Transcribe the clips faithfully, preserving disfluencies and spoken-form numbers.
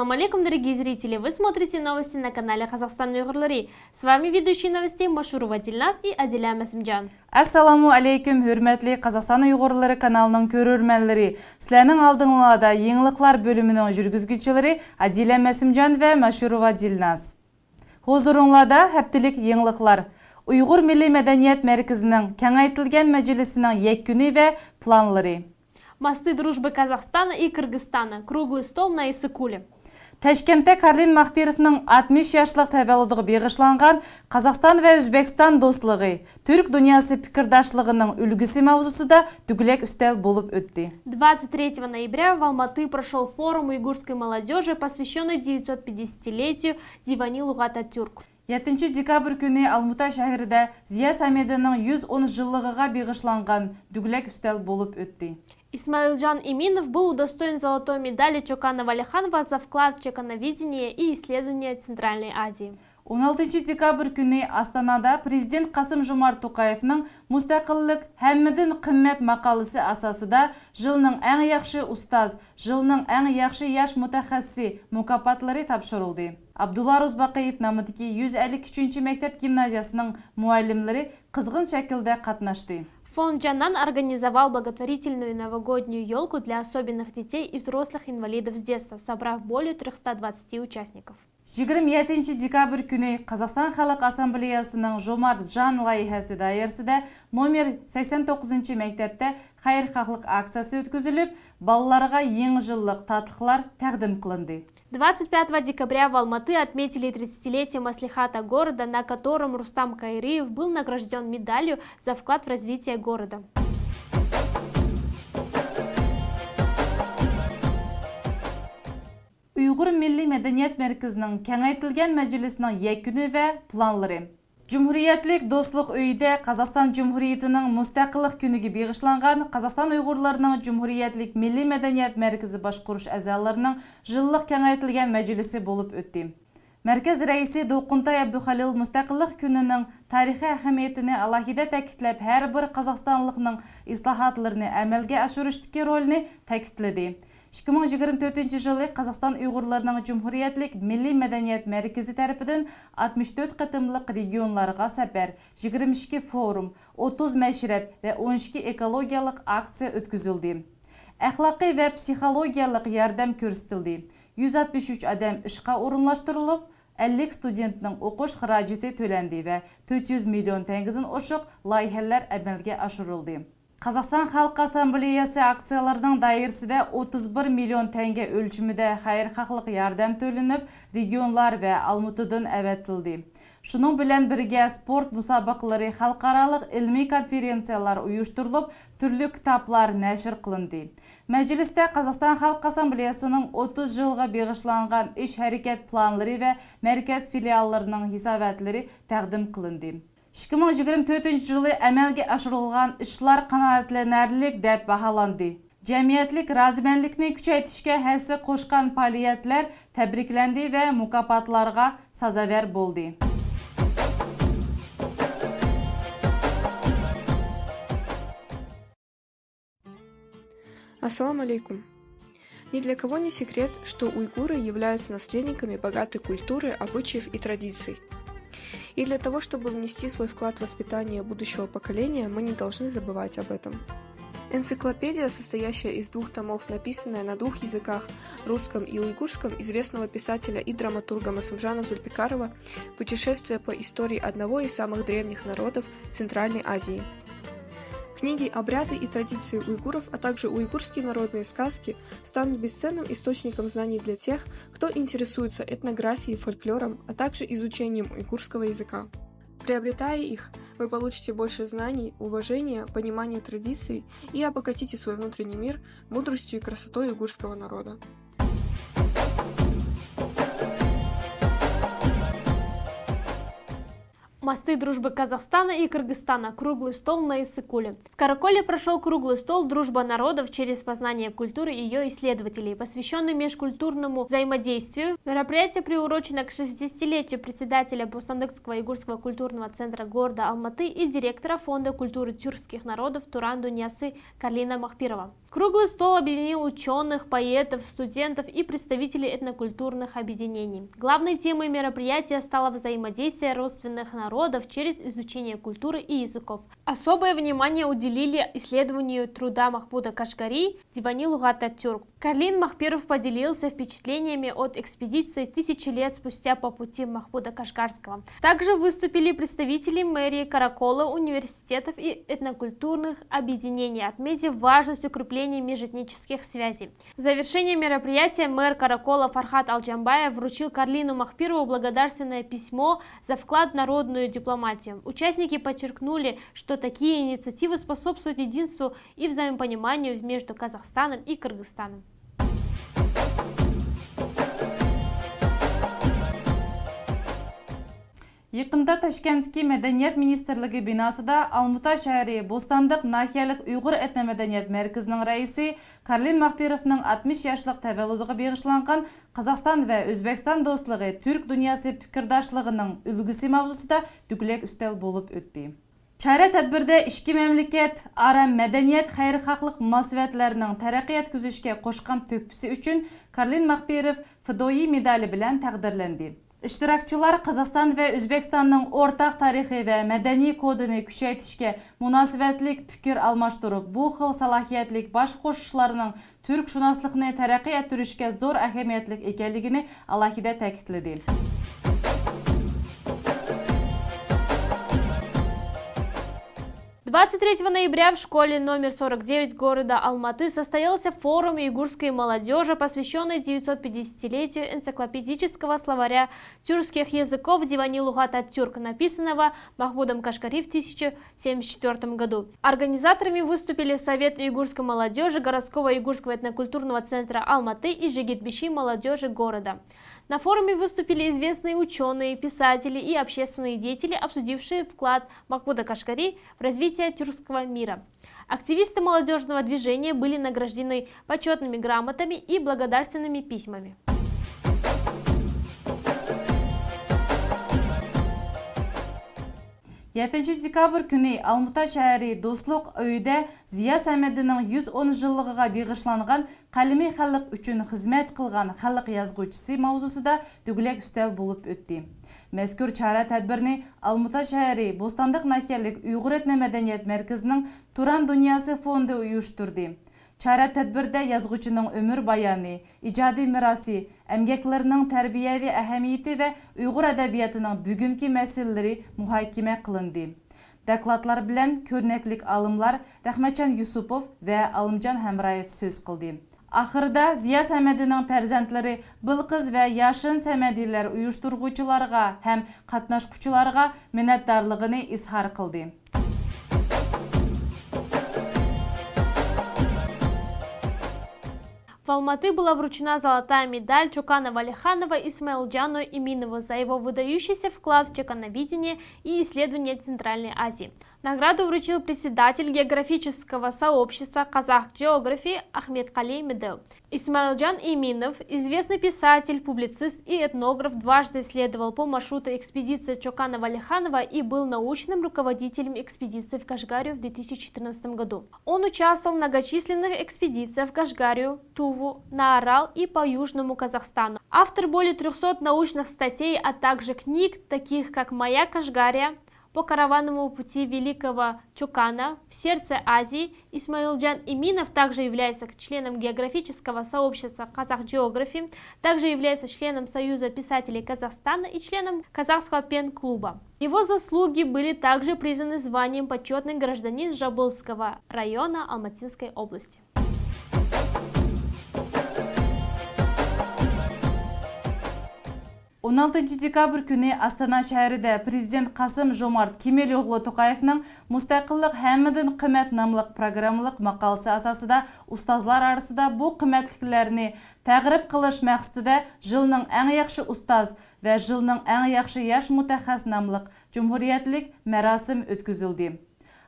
Ассаламу алейкум, дорогие зрители! Вы смотрите новости на канале Казахстан Уйгурлары. С вами ведущие новостей Машурова Дильназ и Адиля Масимджан. ئەسسالامۇ ئەلەيكۇم، ھۆرمەتلىك قازاقىستان ئۇيغۇرلىرى كانىلىنىڭ كۆرۈرمەنلىرى. سىلەرنىڭ ئالدىڭلاردا يېڭىلىقلار بۆلۈمىنىڭ جۈرگۈزگۈچىلىرى ئادىلە مەسىمجان ۋە ماشۇروۋا دىلناز. ھۇزۇرۇڭلاردا ھەپتىلىك يېڭىلىقلار. ئۇيغۇر مىللىي مەدەنىيەت مەركىزىنىڭ كېڭەيتىلگەن مەجلىسىنىڭ يەككۈنى ۋە پىلانلىرى. Мосты дружбы Казахстана и Кыргызстана. Круглый стол на Иссыкуле. تاشكەنتتە كارلىن ماخپىروفنىڭ ئاتمىش ياشلىق تەۋەللۇدىغا بېغىشلانغان قازاقىستان ۋە ئۆزبېكىستان دوستلۇقى، تۈرك دۇنياسى پىكىرداشلىقىنىڭ ئۈلگىسى ماۋزۇسىدا دۆگىلەك ئۈستەل بولۇپ ئۆتتى. Двадцать третьего ноября в Алматы прошёл форум уйгурской молодёжи, посвящённый девятьсот пятидесятилетию Дивани Лугата Тюрк. يەتتىنچى دېكابىر كۈنى ئالمۇتا شەھىرىدە زىيا سەمىدىنىڭ يۈز ئون يىللىقىغا بېغىشلانغان دۆگىلەك ئۈستەل بولۇپ ئۆتتى. Исмаилджан Иминов был удостоен золотой медали Чокана Валиханова за вклад в чокановедение и исследования Центральной Азии. ئون ئالتىنچى دېكابىر كۈنى ئاستانادا پرېزىدېنت قاسىم جومارت توقايېۋنىڭ مۇستەقىللىق ھەممىدىن قىممەت ماقالىسى ئاساسىدا يىلنىڭ ئەڭ ياخشى ئۇستاز، يىلنىڭ ئەڭ ياخشى ياش مۇتەخەسسىسى مۇكاپاتلىرى تاپشۇرۇلدى. ئابدۇللا روزباقىيېف نامىدىكى يۈز ئەللىك ئۈچىنچى مەكتەپ گىمنازىيەسىنىڭ مۇئەللىملىرى قىزغىن شەكىلدە قاتناشتى. Фонд Джанан организовал благотворительную новогоднюю ёлку для особенных детей и взрослых инвалидов с детства, собрав более трёхсот двадцати участников. يىگىرمە يەتتىنچى دېكابىر كۈنى قازاقىستان خەلق ئاسسامبلېيەسىنىڭ ژومارت جان لايىھەسى دائىرىسىدە نومېر سەكسەن توققۇزىنچى مەكتەپتە خەيرخاھلىق ئاكسىيەسى ئۆتكۈزۈلۈپ، بالىلارغا يېڭى يىللىق تاتلىقلار تەقدىم قىلىندى. Двадцать пятого декабря в Алматы отметили тридцатилетие маслихата города, на котором Рустам Кайриев был награждён медалью за вклад в развитие города. ئۇيغۇر مىللىي مەدەنىيەت مەركىزىنىڭ كېڭەيتىلگەن مەجلىسىنىڭ يەكۈنى ۋە پىلانلىرى. جۇمھۇرىيەتلىك دوستلۇق ئۆيىدە قازاقىستان جۇمھۇرىيىتىنىڭ مۇستەقىللىق كۈنىگە بېغىشلانغان قازاقىستان ئۇيغۇرلىرىنىڭ جۇمھۇرىيەتلىك مىللىي مەدەنىيەت مەركىزى باشقۇرۇش ئەزالىرىنىڭ يىللىق كېڭەيتىلگەن مەجلىسى بولۇپ ئۆتتى. مەركەز رەئىسى دولقۇنتاي ئابدۇخەلىل مۇستەقىللىق كۈنىنىڭ تارىخىي ئەھمىيىتىنى ئالاھىدە تەكىتلەپ، ھەر بىر قازاقىستانلىقنىڭ ئىسلاھاتلىرىنى ئەمەلگە ئاشۇرۇشتىكى رولىنى تەكىتلىدى. ئىككى مىڭ يىگىرمە تۆتىنچى يىلى قازاقىستان ئۇيغۇرلىرىنىڭ جۇمھۇرىيەتلىك مىللىي مەدەنىيەت مەركىزى تەرىپىدىن ئاتمىش تۆت قېتىملىق رېگىيونلارغا سەپەر، يىگىرمە ئىككى فورۇم، ئوتتۇز مەشرەپ ۋە ئون ئىككى ئېكولوگىيەلىك ئاكسىيە ئۆتكۈزۈلدى. ئەخلاقىي ۋە پسىخولوگىيەلىك ياردەم كۆرسىتىلدى. يۈز ئاتمىش ئۈچ ئادەم ئىشقا ئورۇنلاشتۇرۇلۇپ، ئەللىك ستۇدېنتنىڭ ئوقۇش خىراجىتى تۆلەندى ۋە تۆت يۈز مىليون تەڭگىدىن ئوشۇق لايىھەلەر ئەمەلگە ئاشۇرۇلدى. قازاقىستان خەلق ئاسسامبلېيەسى ئاكسىيەلىرىنىڭ دائىرىسىدە ئوتتۇز بىر مىليون تەڭگە ئۆلچىمىدە خەيرخاھلىق ياردەم تۆلىنىپ، رېگىيونلار ۋە ئالمۇتىدىن ئەۋەتىلدى. شۇنىڭ بىلەن بىرگە، سپورت مۇسابىقىلىرى، خەلقئارالىق ئىلمىي كونفېرېنسىيەلەر ئۇيۇشتۇرۇلۇپ، تۈرلۈك كىتابلار نەشر قىلىندى. مەجلىستە قازاقىستان خەلق ئاسسامبلېيەسىنىڭ ئوتتۇز يىلغا بېغىشلانغان ئىش ھەرىكەت پىلانلىرى ۋە مەركەز فىلىئاللىرىنىڭ ھېساباتلىرى تەقدىم قىلىندى. ئىككى مىڭ يىگىرمە تۆتىنچى يىلى ئەمەلگە ئاشۇرۇلغان ئىشلار قانائەتلىنەرلىك دەپ باھالاندى. جەمئىيەتلىك رازىمەنلىكنى كۈچەيتىشكە ھەسسە قوشقان پائالىيەتلەر تەبرىكلەندى ۋە مۇكاپاتلارغا سازاۋەر بولدى. Ассаламу алейкум. Ни для кого не секрет, что уйгуры являются наследниками богатой культуры, обычаев и традиций. И для того, чтобы внести свой вклад в воспитание будущего поколения, мы не должны забывать об этом. Энциклопедия, состоящая из двух томов, написанная на двух языках, русском и уйгурском, известного писателя и драматурга Масымжана Зульпикарова, путешествие по истории одного из самых древних народов Центральной Азии. Книги «Обряды и традиции уйгуров», а также «Уйгурские народные сказки» станут бесценным источником знаний для тех, кто интересуется этнографией, фольклором, а также изучением уйгурского языка. Приобретая их, вы получите больше знаний, уважения, понимания традиций и обогатите свой внутренний мир мудростью и красотой уйгурского народа. Мосты дружбы Казахстана и Кыргызстана. Круглый стол на Иссыкуле. В Караколе прошёл круглый стол «Дружба народов через познание культуры и её исследователей», посвящённый межкультурному взаимодействию. Мероприятие приурочено к шестидесятилетию председателя Бостандыкского уйгурского культурного центра города Алматы и директора Фонда культуры тюркских народов «Туран дуньясы» Карлина Махпирова. Круглый стол объединил учёных, поэтов, студентов и представителей этнокультурных объединений. Главной темой мероприятия стало взаимодействие родственных народов через изучение культуры и языков. Особое внимание уделили исследованию труда Махмуда Кашгари «Дивани лугат ат-тюрк». Карлин Махпиров поделился впечатлениями от экспедиции «Тысячи лет спустя по пути Махмуда Кашгарского». Также выступили представители мэрии Каракола, университетов и этнокультурных объединений, отметив важность укрепления межэтнических связей. В завершение мероприятия мэр Каракола Фархад Алджамбаев вручил Карлину Махпирову благодарственное письмо за вклад в народную дипломатию. Участники подчеркнули, что такие инициативы способствуют единству и взаимопониманию между Казахстаном и Кыргызстаном. يېقىندا تاشكەنتتىكى مەدەنىيەت مىنىستىرلىكى بىناسىدا ئالمۇتا شەھىرى بوستانلىق ناھىيەلىك ئۇيغۇر ئېتنو مەدەنىيەت مەركىزىنىڭ رەئىسى كارلىن ماخپىروفنىڭ ئاتمىش ياشلىق تەۋەللۇدىغا بېغىشلانغان قازاقىستان ۋە ئۆزبېكىستان دوستلۇقى تۈرك دۇنياسى پىكىرداشلىقىنىڭ ئۈلگىسى ماۋزۇسىدا دۆگىلەك ئۈستەل بولۇپ ئۆتتى. چارە تەدبىردە ئىككى مەملىكەت ئارا مەدەنىيەت خەيرخاھلىق مۇناسىۋەتلەرنىڭ تەرەققىي يەتكۈزۈشكە قوشقان تۆھپىسى ئۈچۈن كارلىن ماخپىروف فىدويى مېدالى بىلەن تەقدىرلەندى. ئىشتىراكچىلار قازاقىستان ۋە ئۆزبېكىستاننىڭ ئورتاق تارىخى ۋە مەدەنىي كودىنى كۈچەيتىشكە مۇناسىۋەتلىك پىكىر ئالماشتۇرۇپ، بۇ خىل سالاھىيەتلىك باش قوشۇشلارنىڭ تۈركشۇناسلىقنى تەرەققىي ئەتتۈرۈشكە زور ئەھمىيەتلىك ئىكەنلىكىنى ئالاھىدە تەكىتلىدى. Двадцать третьего ноября в школе номер сорок девять города Алматы состоялся форум уйгурской молодёжи, посвящённый девятьсот пятидесятилетию энциклопедического словаря тюркских языков «Дивани лугат ат-тюрк», написанного Махмудом Кашгари в тысяча семьдесят четвёртом году. Организаторами выступили Совет уйгурской молодёжи городского уйгурского этнокультурного центра Алматы и Жигитбиши молодёжи города. На форуме выступили известные учёные, писатели и общественные деятели, обсудившие вклад Махмуда Кашгари в развитие тюркского мира. Активисты молодёжного движения были награждены почётными грамотами и благодарственными письмами. يەتتىنچى دېكابىر كۈنى ئالمۇتا شەھىرى دوستلۇق ئۆيىدە زىيا سەمەدىنىڭ يۈز ئون يىللىقىغا بېغىشلانغان قەلىمى خەلق ئۈچۈن خىزمەت قىلغان خەلق يازغۇچىسى ماۋزۇسىدا دۆگىلەك ئۈستەل بولۇپ ئۆتتى. مەزكۇر چارە تەدبىرىنى ئالمۇتا شەھىرى بوستانلىق ناھىيەلىك ئۇيغۇر ئېتنو مەدەنىيەت مەركىزىنىڭ تۇران دۇنياسى فوندى ئۇيۇشتۇردى. چارە تەدبىرىدە يازغۇچىنىڭ ئۆمۈر بايانى، ئىجادىي مىراسى، ئەمگەكلىرىنىڭ تەربىيەۋى ئەھمىيىتى ۋە ئۇيغۇر ئەدەبىياتىنىڭ بۈگۈنكى مەسىلىلىرى مۇھاكىمە قىلىندى. دوكلاتلار بىلەن كۆرنەكلىك ئالىملار رەخمەتجان يۈسۈپوف ۋە ئالىمجان ھەمرايېف سۆز قىلدى. ئاخىرىدا زىيا سەمەدىنىڭ پەرزەنتلىرى بىلقىز ۋە ياشىن سەمەدىلەر ئۇيۇشتۇرغۇچىلارغا ھەم قاتناشقۇچىلارغا مىننەتدارلىقىنى ئىزھار قىلدى. В Алматы была вручена золотая медаль Чокана Валиханова Исмаилджану Эминову за его выдающийся вклад в чокановедение и исследования Центральной Азии. Награду вручил председатель географического сообщества Kazakh Geography Ахмедкали Медеу. Исмаилджан Эминов, известный писатель, публицист и этнограф, дважды исследовал по маршруту экспедиции Чокана Валиханова и был научным руководителем экспедиции в Кашгарию в две тысячи четырнадцатом году. Он участвовал в многочисленных экспедициях в Кашгарию, Туву, на Арал и по Южному Казахстану. Автор более трёхсот научных статей, а также книг, таких как «Моя Кашгария», «По караванному пути великого Чокана», «В сердце Азии». Исмаилджан Эминов также является членом географического сообщества Kazakh Geography, также является членом Союза писателей Казахстана и членом Казахского пен-клуба. Его заслуги были также признаны званием «Почётный гражданин Жабылского района Алматинской области». ئون ئالتىنچى دېكابىر كۈنى ئاستانا شەھىرىدە پرېزىدېنت قاسىم جومارت كېمىلئوغلۇ توقايېۋنىڭ مۇستەقىللىق ھەممىدىن قىممەت ناملىق پروگراممىلىق ماقالىسى ئاساسىدا ئۇستازلار ئارىسىدا بۇ قىممەتلىكلەرنى تەغرىپ قىلىش مەقسىتىدە «ژىلنىڭ ئەڭ ياخشى ئۇستاز» ۋە «ژىلنىڭ ئەڭ ياخشى ياش مۇتەخەسسىس» ناملىق جۇمھۇرىيەتلىك مەراسىم ئۆتكۈزۈلدى.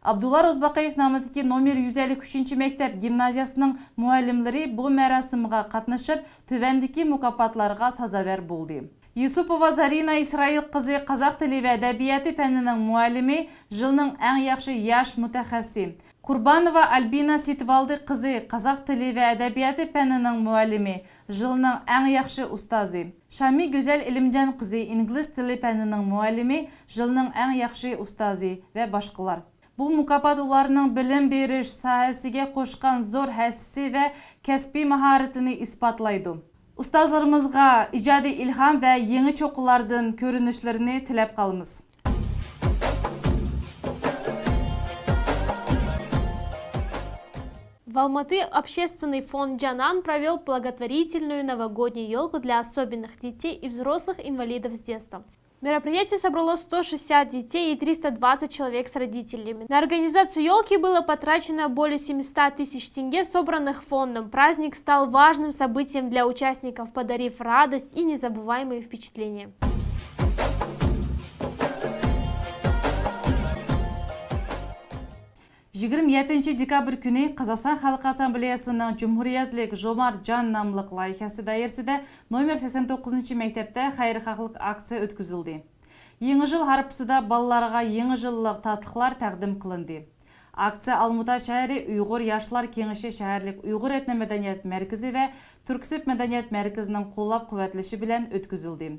ئابدۇللا روزباقىيېف نامىدىكى نومېر يۈز ئەللىك ئۈچىنچى مەكتەپ گىمنازىيەسىنىڭ مۇئەللىملىرى بۇ مەراسىمغا قاتنىشىپ، تۆۋەندىكى مۇكاپاتلارغا سازاۋەر بولدى. يۈسۈپوۋا زارىنا ئىسرائىل قىزى، قازاق تىلى ۋە ئەدەبىياتى پەنىنىڭ مۇئەللىمى، «ژىلنىڭ ئەڭ ياخشى ياش مۇتەخەسسىسى». قۇربانوۋا ئەلبىنا سېتىۋالدى قىزى، قازاق تىلى ۋە ئەدەبىياتى پەنىنىڭ مۇئەللىمى، «ژىلنىڭ ئەڭ ياخشى ئۇستازى». شامى گۈزەل ئېلىمجان قىزى، ئىنگلىز تىلى پەنىنىڭ مۇئەللىمى، «ژىلنىڭ ئەڭ ياخشى ئۇستازى» ۋە باشقىلار. بۇ مۇكاپات ئۇلارنىڭ بىلىم بېرىش ساھەسىگە قوشقان زور ھەسسىسى ۋە كەسپىي ماھارىتىنى ئىسپاتلايدۇ. ئۇستازلىرىمىزغا ئىجادىي ئىلھام ۋە يېڭى چوققىلاردىن كۆرۈنۈشلىرىنى تىلەپ قالىمىز. В Алматы общественный фонд «Джанан» провёл благотворительную новогоднюю ёлку для особенных детей и взрослых инвалидов с детства. Мероприятие собрало сто шестьдесят детей и триста двадцать человек с родителями. На организацию ёлки было потрачено более семисот тысяч тенге, собранных фондом. Праздник стал важным событием для участников, подарив радость и незабываемые впечатления. يىگىرمە يەتتىنچى دېكابىر كۈنى قازاقىستان خەلق ئاسسامبلېيەسىنىڭ جۇمھۇرىيەتلىك ژومارت جان ناملىق لايىھەسى دائىرىسىدە نومېر سەكسەن توققۇزىنچى مەكتەپتە خەيرخاھلىق ئاكسىيە ئۆتكۈزۈلدى. يېڭى يىل ھارپىسىدا بالىلارغا يېڭى يىللىق تاتلىقلار تەقدىم قىلىندى. ئاكسىيە ئالمۇتا شەھىرى ئۇيغۇر ياشلار كېڭىشى شەھەرلىك ئۇيغۇر ئېتنو مەدەنىيەت مەركىزى ۋە تۈركسىب مەدەنىيەت مەركىزىنىڭ قوللاپ-قۇۋۋەتلىشى بىلەن ئۆتكۈزۈلدى.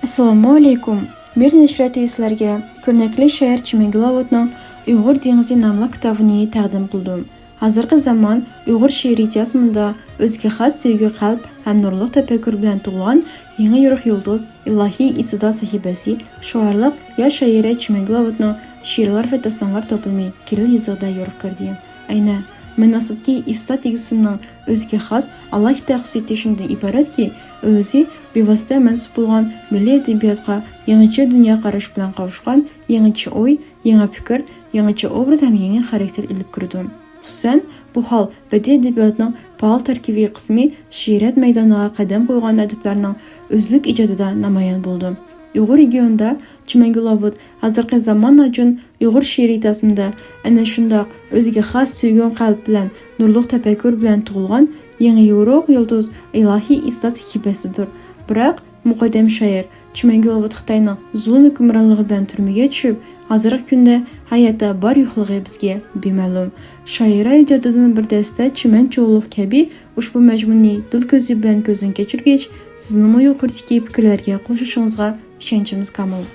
ئەسسالامۇ ئەلەيكۇم. مىر نەشرىياتى سىلەرگە كۆرنەكلىك شائىر چىمەنگۈل ئاۋۇتنىڭ ئۇيغۇر دېڭىزى ناملىق كىتابىنى تەقدىم قىلدىم. ھازىرقى زامان ئۇيغۇر شېئىرىيىتى يازمىدا ئۆزىگە خاس سۆيگۈ قەلب ھەم نۇرلۇق تەپەككۇر بىلەن تۇغۇلغان يېڭى يورۇق يۇلتۇز، ئىلاھىي ئىستىدات سەھىپىسى شوئارلىق ياش شائىرە چىمەنگۈل ئاۋۇتنىڭ شېئىرلار ۋە داستانلار توپلىمى كىرىل يېزىقىدا يورۇق كىردى. ئەينە، مۇناسىۋەتلىك ئىستىدات ئىگىسىنىڭ ئۆزىگە خاس ئالاھىدە خۇسۇسىيىتى شۇنىڭدىن ئىبارەتكى، ئۆزى بىۋاسىتە مەنسۇپ بولغان مىللىي ئەدەبىياتقا يېڭىچە دۇنيا قاراش بىلەن قاۋۇشقان يېڭىچە ئوي، يېڭى پىكىر، يېڭىچە ئوبراز ھەم يېڭى خاراكتېر ئېلىپ كىرىدۇ. خۇسۇسەن، بۇ ھال بەدىئىي ئەدەبىياتنىڭ پائال تەركىبىي قىسمى شېئىرىيەت مەيدانىغا قەدەم قويغان ئەدىبلەرنىڭ ئۆزلۈك ئىجادىدا نامايان بولىدۇ. ئۇيغۇر رېگىيونىدا چىمەنگۈل ئاۋۇت ھازىرقى زامان ئاچۇن ئۇيغۇر شېئىرىيىتى ئاسمىدا ئەنە شۇنداق ئۆزىگە خاس سۆيگۈ قەلب بىلەن، نۇرلۇق تەپەككۇر بىلەن تۇغۇلغان يېڭى يورۇق يۇلتۇز، ئىلاھىي ئىستىدات سەھىپىسىدۇر. بىراق، مۇقەددەم شائىر چىمەنگۈل ئاۋۇت خىتاينىڭ زۇلۇم ھۆكۈمرانلىقى بىلەن تۈرمىگە چۈشۈپ، ھازىرقى كۈندە ھاياتتا بار يوقلۇقى بىزگە بىمەلۇم. شائىرە ئىجادىدىن بىر دەستە چىمەن چۇغلۇق كەبى ئۇشبۇ مەزمۇننى دىل كۆزى بىلەن كۆزدىن كەچۈرگەچ، سىزنىمۇ يۇقىرىدىكى پىكىرلەرگە قوشۇشىڭىزغا ئىشەنچىمىز كامىل.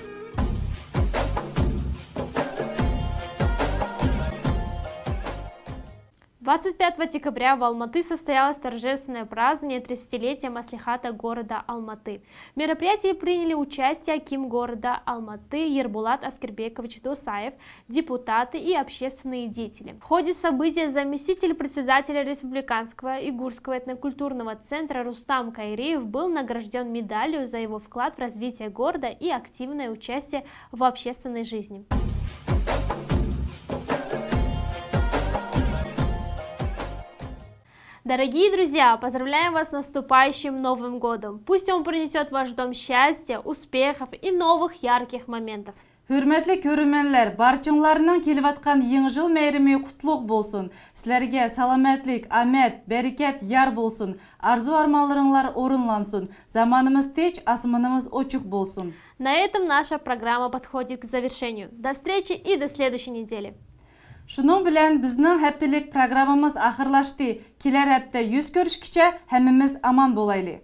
Двадцать пятого декабря в Алматы состоялось торжественное празднование тридцатилетия Маслихата города Алматы. В мероприятии приняли участие аким города Алматы Ербулат Аскербекович Досаев, депутаты и общественные деятели. В ходе события заместитель председателя Республиканского уйгурского этнокультурного центра Рустам Кайриев был награжден медалью за его вклад в развитие города и активное участие в общественной жизни. Дорогие друзья, поздравляем вас с наступающим Новым годом! Пусть он принесет в ваш дом счастья, успехов и новых ярких моментов. ھۆرمەتلىك كۆرۈرمەنلەر، بارچىڭلارنىڭ كېلىۋاتقان يېڭى يىل مەيرىمى قۇتلۇق بولسۇن! سىلەرگە سالامەتلىك، ئامەت، بەرىكەت يار بولسۇن! ئارزۇ-ئارمانلىرىڭلار ئورۇنلانسۇن! زامانىمىز تىنچ، ئاسمىنىمىز ئوچۇق بولسۇن! На этом наша программа подходит к завершению. До встречи и до следующей недели. شۇنىڭ بىلەن بىزنىڭ ھەپتىلىك پروگراممىمىز ئاخىرلاشتى. كېلەر ھەپتە يۈز كۆرۈشكىچە ھەممىمىز ئامان بولايلى.